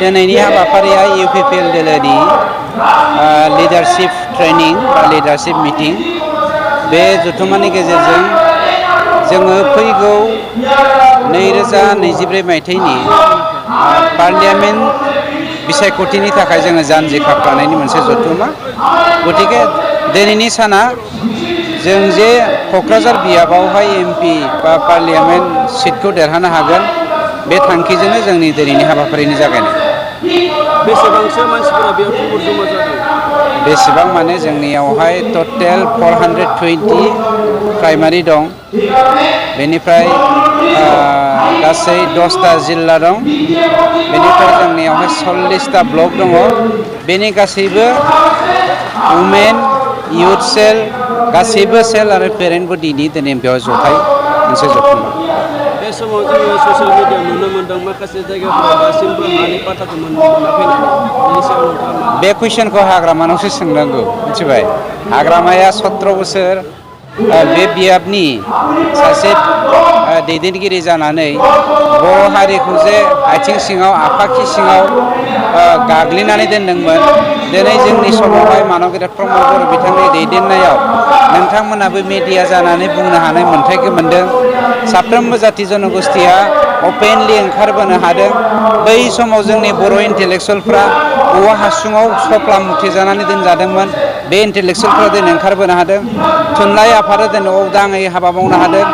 दिनैनि हाबाफारिया इउपिपिएल दोलोनि लिडारशिप ट्रेनिं बा लिडारशिप मिटिं बे जथुम्मानि गेजेरजों जोङो फैगौ 2024 मायथाइनि पार्लियामेन्ट बिसायख'थिनि थाखाय जोङो जानजि खाफ्रानायनि मोनसे जथुम्मा। गतिके दिनैनि साना जों जे क'क्राझार बियाबावहाय एमपि बा पार्लियामेन्ट सिटखौ देरहानो हागोन बे थांखिजोंनो जोंनि दिनैनि हाबाफारिनि जागायनाय। बेसेबांसो मानसिफोरा बेयाव थुबुर जमा जादों? बेसेबां माने जोंनियावहाय टटेल 420 प्राइमारि दं, बेनिफ्राय गासै 10टा जिल्ला दं, बेनिफ्राय जोंनियावहाय 40टा ब्लक दङ। बेनि गासैबो वुमेन इउथ सेल गासैबो सेल आरो पेरेन्ट बडिनि दिनै बेयाव जथाय मोनसे जथुम्मा। बे समाव जोङो ससियेल मिडियायाव नुनो मोन्दों माखासे जायगाफोराव दासिमबो हानि पाट्टाखौ मोनाखै बेनि सायाव नोंथाङा बे कुइसनखौ हाग्रामानावसो सोंनांगौ, मिथिबाय? हाग्रामाया 17 बोसोर बे बियाबनि सासे दैदेनगिरि जानानै बर' हारिखौ जे आथिं सिङाव आफाखि सिङाव गाग्लिनानै दोनदोंमोन, दिनै जोंनि समावहाय मानबगेजेर प्रमद बर' बिथांनि दैदेननायाव नोंथांमोनाबो मेडिया जानानै बुंनो हानाय मोन्थायखौ मोन्दों। साफ्रोमबो जाथि जनगोष्ठिया अपेनलि ओंखारबोनो हादों। बै समाव जोंनि बर' इन्टेलेक्सुवेलफ्रा औवा हासुङाव सफ्ला मुथेजानानै दोनजादोंमोन। बे इन्टेलेक्सुवेलफ्रा दिनै ओंखारबोनो हादों। थुनलाइ आफादा दिनै उदाङै हाबा मावनो हादों।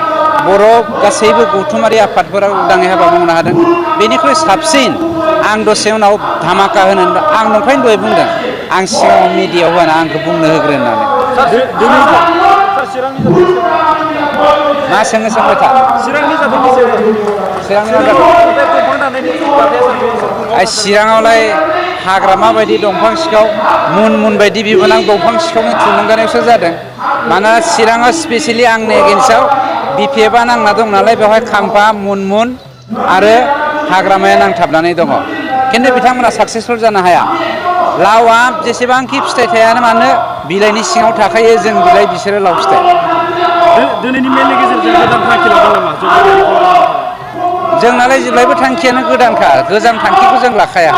बर' गासैबो गौथुमारि आफादफोरा उदाङै हाबा मावनो हादों। बेनिख्रुइ साबसिन आं दसे उनाव धामाका होनो आं नंखायनो दहाय बुंदों, आं सिगाङाव मिडियायाव होना आंखौ बुंनो होग्रो होननानै। मा सोंनो सोंबाय था। चिराङावलाय हाग्रामा बायदि दंफां सिखाव मुन बायदि बिबोनां दंफां सिखावनि थुलुंगानायावसो जादों। मानोना चिराङाव स्पेसियेलि आंनि एगेन्स्टआव बिपिएफआ नांना दं नालाय बेवहाय खाम्फा मुन आरो हाग्रामाया नांथाबनानै दङ। खिन्थु बिथांमोना साक्सेसफुल जानो हाया। लावआ जेसेबांखि फिथाइ थायानो मानो बिलाइनि सिङाव थाखायो, जों बिलाइ बिसोरो लाव फिथाइ। दिनैनि मेलनि गेजेरजों गोदान थांखि लागोन नामा? जोंनालाय जेब्लायबो थांखियानो गोदानखा, गोजाम थांखिखौ जों लाखाया।